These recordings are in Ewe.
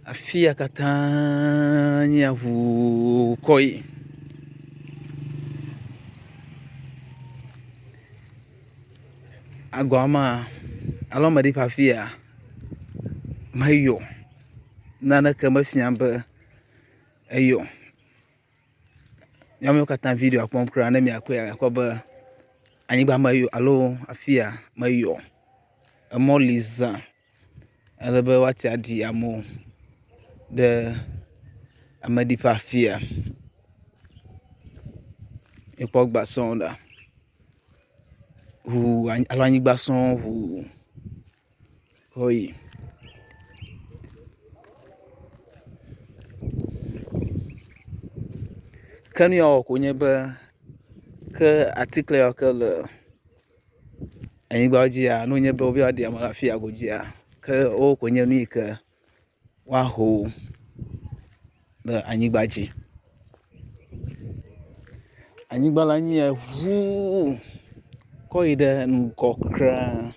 Afi ya katã nye ŋuu kɔ yi. Agɔa mea alo ameɖiƒe afi ya meyɔ o. Naneke mefia be eyɔ o. Mia mewo katã videoa kpɔm kura ne miakpɔe miakpɔ be anyigba meyɔ alo afi ya meyɔ o. Emɔ li za ale be woate aɖi amewo ɖe ameɖiƒe afi ya. Mikpɔ gbea sɔŋ ɖa. Ŋuu alo anyigba sɔŋ ŋuu kɔ yi. Ke nu ya wɔ koe nye be ke atikla yawo ke le anyigba dzia ne wonye be wobe yewoaɖi ame ɖe afi ya godzia ke woawo koe nye nu yi ke woaho le anyigba dzi. Anyigba la nye ŋuu kɔ yi ɖe ŋgɔ kra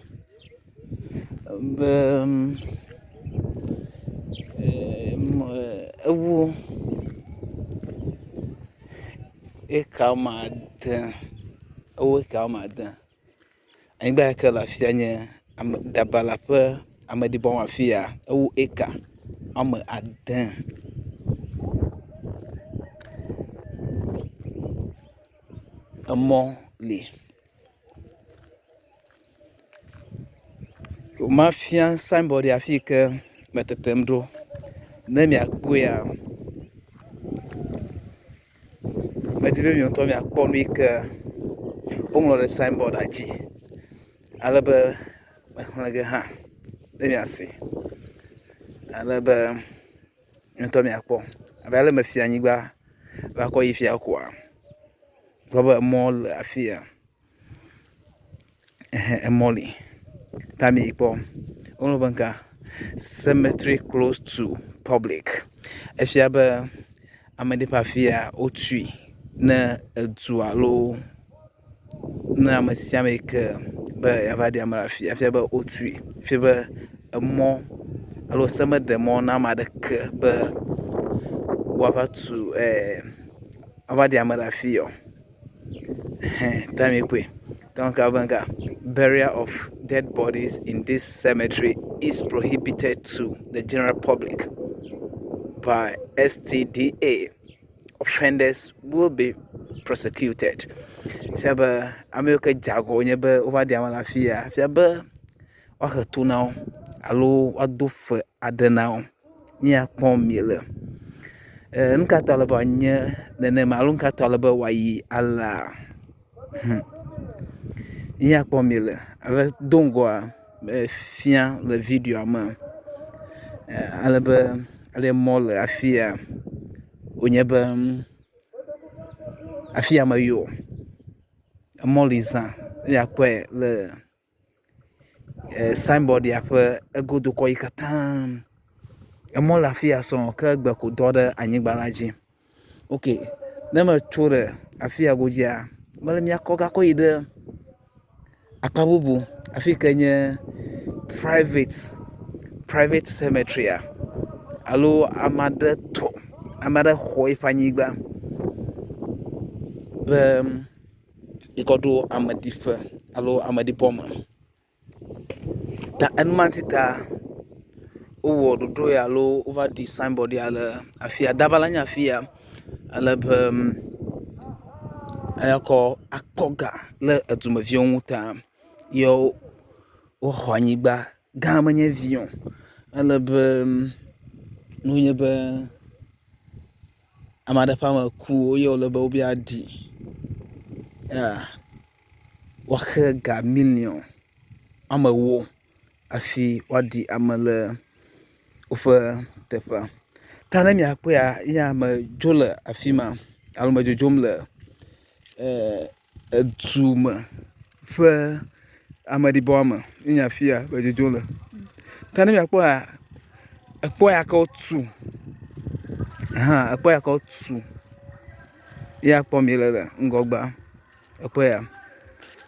be ewu eka woame ade, ewu eka woame ade. Anyigba yi ke le afi sia nye ame Ɖabala ƒe ameɖibɔ afi ya ewu eka woame ade. Emɔ li. Mafia signboard ya afi yi ke me tetem ɖo ne miakpɔea, medi be miawo ŋutɔ miakpɔ nu yi ke woŋlɔ ɖe signboarda dzi ale be mexlẽ ge hã ne miase ale be mia ŋutɔ miakpɔ abe ale mefia anyigba va kɔ yi fia koa, kpɔ be emɔ le afi ya. Ɛhɛ emɔ li ta mikpɔ. Woŋlɔ be ŋka cemetry close to public. Efia be ame ɖe ƒe afi ya wotui ne edu alo ne ame sia ame yi ke be yeava ɖi ame le afi ya efia be wotui. Efia be emɔ alo se meɖe mɔ na ame aɖeke be woava tu e woava ɖi ame le afi ya o. Ɛhɛ ta mikpɔe. Donc be ŋka burial of dead bodies in this cemetery is prohibited to the general public by STDA. Offenders will be prosecuted. Fia be ame yiwo ke dze agɔ wonye be wova ɖi ame le afi ya fia be woahe to na wo alo woado fe aɖe na wo. Nu ya kpɔm miele. E nu ka ta wòle be wòanye nenema alo nu ka ta wòle be wòayi alea? Hmm. Nu ya kpɔm miele abe do ŋgɔa mefia le videoa me ale be ale mɔ le afi ya wònye be afi ya meyɔ o. Emɔ li zã ne miakpɔe le signboard ya ƒe egodo kɔ yi katã. Emɔ le afi ya sɔŋ ke egbe ko dɔ ɖe anyigba la dzi. Ok ne metso ɖe afi ya godzia, mele miakɔ gakɔ yi ɖe akpa bubu afi yi ke nye private private cemetery alo ame aɖe tɔ ame aɖe xɔ eƒe anyigba be yekɔ ɖo ameɖiƒe alo ameɖibɔ me. Ta enuma ŋuti ta wowɔ ɖoɖo ya alo wova ɖi signboard ya le afi ya. Ɖabala nye afi ya ale be eya kɔ akpɔ ga le edumeviwo ŋu ta ye woxɔ anyigba gã menye vi o. Ele be nu nye be ame aɖe ƒe ame ku eye wòle be wobe yeaɖi ya woaxe ga miliɔn woame ewo hafi woaɖi ame le woƒe teƒea. Ta ne miakpɔea ya medzo le afi ma alo me dzodzom le edu me ƒe ameɖibɔ me ye nye afi ya me dzodzom le. Ta ne miakpɔa ekpɔ ya ke wotu hã ekpɔ ya ke wotu ya kpɔm miele le ŋgɔgbea. Ekpɔ ya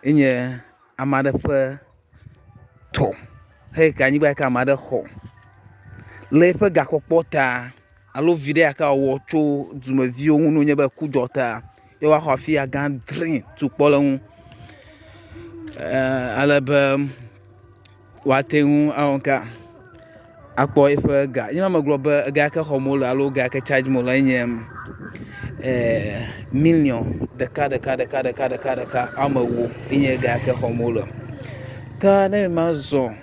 enye ame aɖe ƒe tɔ heyi ke anyigba yi ke ame aɖe xɔ. Le eƒe gakpɔkpɔ ta alo viɖe ya ke wòawɔ tso dumeviwo ŋu ne wonye be ku dzɔ ta ye woaxɔ afi ya gã dri tu kpɔ le eŋu ale be woate ŋu awɔ ka akpɔ eƒe ga. Ye ma megblɔ be ega yi ke xɔm wole alo ga yi ke tsadzim wole enye miliɔn ɖeka ɖeka ɖeka ɖeka ɖeka ɖeka woame ewo ye nye ga yi ke xɔm wole. Ke ne mazɔ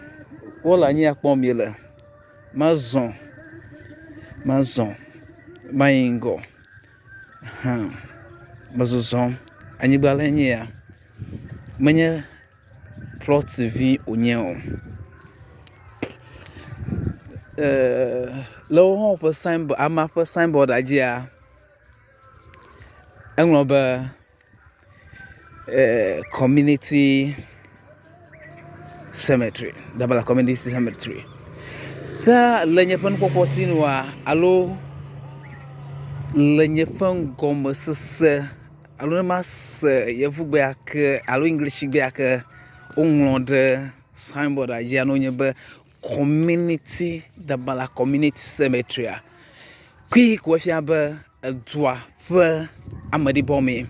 wole anyi ya kpɔm miele. Mazɔ mazɔ mayi ŋgɔ hã mezɔzɔm. Anyigba lae nye ya. Menye plɔti vi wònye o. Eee le wohã woƒe signboard amea ƒe signboardia dzia, eŋlɔ be community cemetery Dabala community cemetery. Ke le nye ƒe nukpɔkpɔ ti nua alo le nye ƒe ŋgɔmesese alo ne mase yevugbe ya ke alo Englishigbe ya ke woŋlɔ ɖe signboardia dzia ne wonye be community Dabala community cemeterya kui ko efia be edua ƒe ameɖibɔ mee.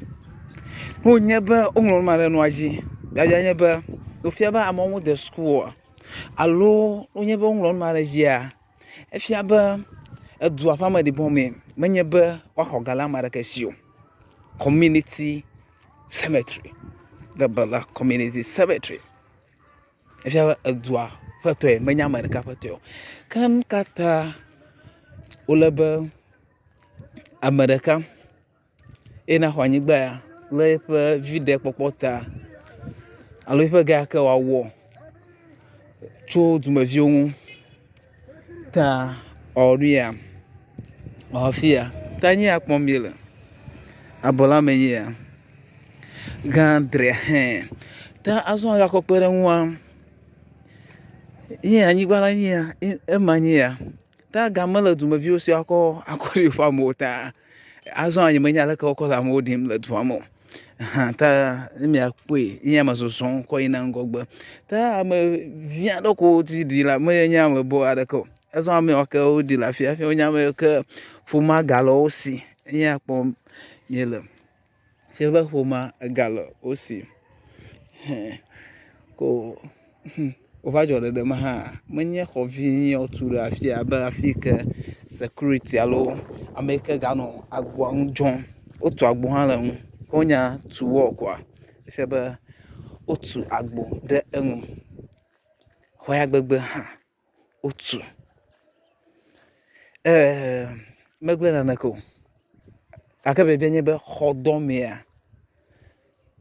Ne wònye be woŋlɔ nu ma ɖe nua dzi, biabia nye be wòfia be amewo mede suku oa alo wonye be woŋlɔ nu ma ɖe dzia, efia be edua ƒe ameɖibɔ mee menye be woaxɔ ga le ame aɖeke si o. Community cemetery, Dabala community cemetery. Efia be edua ƒe tɔe menye ame ɖeka ƒe tɔe o. Ke nu ka ta wòle be ame ɖeka ye naxɔ anyigba ya le eƒe viɖekpɔkpɔ ta alo eƒe ga yi ke wòawɔ tso dumeviwo ŋu ta wòawɔ nu ya wòawɔ fi ya. Ta nu ya kpɔm míele. Abɔ la me nye ya. Gã dre hɛ. Ta azɔ agakɔ kpe ɖe eŋua, ye anyigba la nye ya ema nye ya. Ta ga mele dumeviwo si woakɔ akɔ ɖi woƒe amewo ta azɔ nye menya aleke wokɔ le amewo ɖim le dua me o. Hã ta ne miakpɔe nye ame zɔzɔm kɔ yina ŋgɔgbe. Ta ame vi aɖewo ko dzi ɖi la menye ame boo aɖeke o. Azɔ ame yawo ke woɖi le afi ya hafi wonye ame yiwo ke ƒomea ga le wo si. Eya kpɔm míele. Fia be ƒomea ega le wo si. Hẽ ko hm wova dzɔ ɖeɖem hã menye xɔ vi ye wotu ɖe afi ya abe afi yi ke sekuriti alo ame yi ke ganɔ agboa ŋu dzɔm. Wotu agbo hã le eŋu. Wonya tu wɔl koa efia be wotu agbo ɖe eŋu. Xɔ ya gbegbe hã wotu. Eee megblẽ naneke o gake biabia nye be xɔdɔmea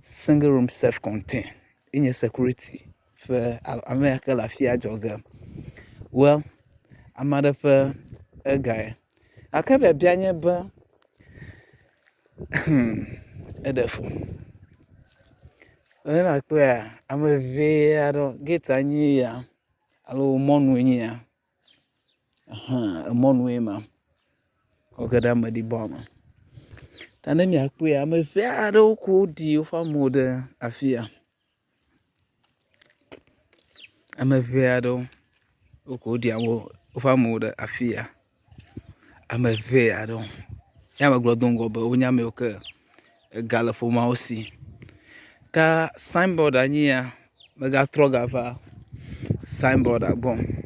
single room self contain ye nye sekuriti ƒe ame ya ke le afi ya dzɔge. Well ame aɖe ƒe egae gake biabia nye be eɖe fu. Ne nakpɔea ame ŋee aɖewo getia nye ya alo mɔnue nye ya. Ehẽ emɔnue ma woge ɖe ameɖibɔ me. Ta ne miakpɔe ame ŋee aɖewo ko woɖi woƒe amewo ɖe afi ya. Ame ŋee aɖewo woko woɖi woƒe amewo ɖe afi ya. Ame ŋee aɖewo. Ya megblɔ do ŋgɔ be wonye ame yiwo ke ega le ƒomeawo si. Ta signboardia nye ya megatrɔ gava signboardia gbɔ.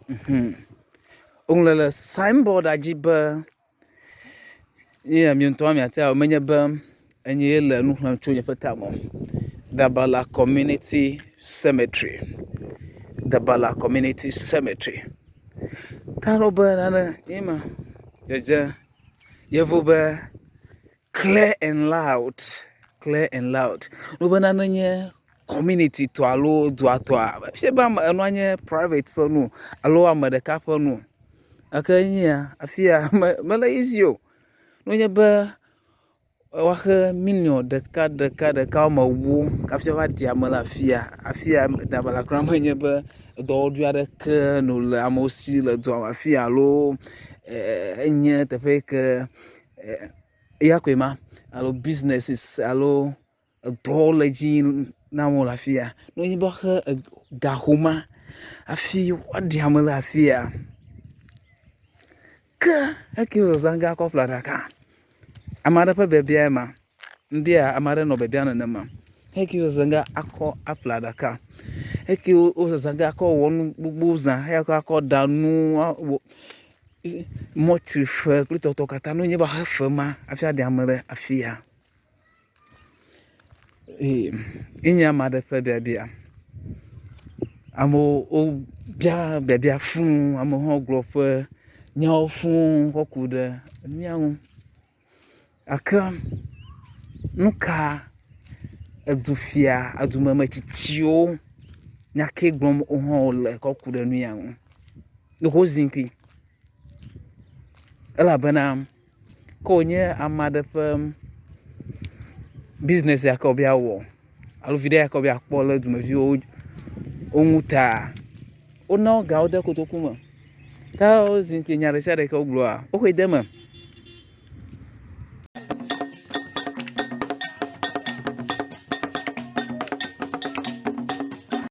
Mhm woŋlɔe ɖe signboardia dzi be ye mi ŋutɔ miate menye be enye ye le nu xlẽm tso nye ƒe tame o. Dabala community cemetery. Dabala community cemetery. Ka ɖo be nane ye ma dzedze yevu be clear and loud, clear and loud. Wo be nane nye community tɔ alo dua tɔa efia be ame enua nye private ƒe nu alo ame ɖeka ƒe nu. Gake nye ya afi ya mele easy o. Nenye be woaxe miliɔn ɖeka ɖeka ɖeka woame ewo hafi woava ɖi ame le afi ya. Afi ya Dabala kura menye be dɔwɔɖui aɖeke no le amewo si le dua me afi ya alo enye teƒe yi ke eya koe ma alo businesses alo edɔwo le edzi yim na amewo le afi ya. Nenye be woaxe ga home. Hafi woaɖi ame le afi ya. Ke eke wo zazã ge akɔ ƒle aɖaka. Ame aɖe ƒe biabia ema. Ŋdia ame aɖe nɔ biabiam nenema. Eke wo zazã ge akɔ aƒle aɖaka. Eke wo zazã ge akɔ wɔ nu gbogbo zã hafi akɔ ɖa nu awɔ mɔtrife kple tɔtɔwo katã. Ne wonye be woaxe fe ma hafi aɖe ame ɖe afi ya. Ee enye ame aɖe ƒe biabia. Amewo wobia biabia fũu, amewo hã gblɔ woƒe nyawo fũu kɔ ku ɖe mía ŋu. Gake nu ka edufia edumemetsitsiwo nya ke gblɔm wo hã wole kɔ ku ɖe nu ya ŋu. Ɖeko wozi kpi elabena ke wònye ame aɖe ƒe bizinesi ya ke wòbe yeawɔ alo viɖe ya ke wòbe yeakpɔ le dumeviwo wo ŋu ta, wona wo ga wo de kotoku me. Ta wozi kpi nya ɖe sia ɖe yi ke wogblɔa, woxɔe de eme.